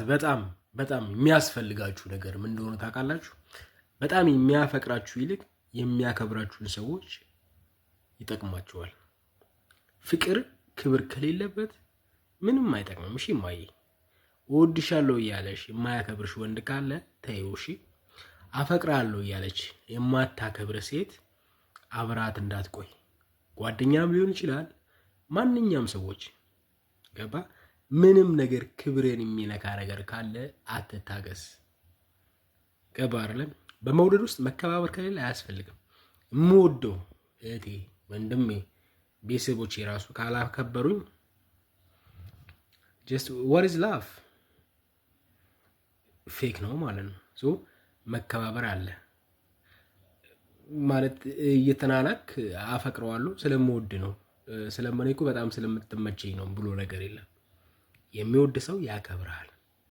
በጣም በጣም የሚያስፈልጋችሁ ነገር ምን እንደሆነ ታውቃላችሁ? በጣም የሚያፈቅራችሁ ይልቅ የሚያከብራችሁን ሰዎች ይጠቅማችኋል። ፍቅር ክብር ከሌለበት ምንም አይጠቅምም። እሺ እማዬ፣ እወድሻለሁ እያለሽ የማያከብርሽ ወንድ ካለ ተይው። እሺ፣ አፈቅራለሁ እያለች የማታከብር ሴት አብራት እንዳትቆይ። ጓደኛም ሊሆን ይችላል፣ ማንኛውም ሰዎች ገባ። ምንም ነገር ክብርን የሚነካ ነገር ካለ አትታገስ። ገባ አይደለም? በመውደድ ውስጥ መከባበር ከሌለ አያስፈልግም። የምወደው እህቴ፣ ወንድሜ፣ ቤተሰቦቼ ራሱ ካላከበሩኝ just what is love? Fake ነው ማለት ነው። So መከባበር አለ ማለት እየተናናክ አፈቅረዋለሁ ስለምወድ ነው ስለመኔ እኮ በጣም ስለምትመቸኝ ነው ብሎ ነገር የለም። የሚወድ ሰው ያከብርሃል።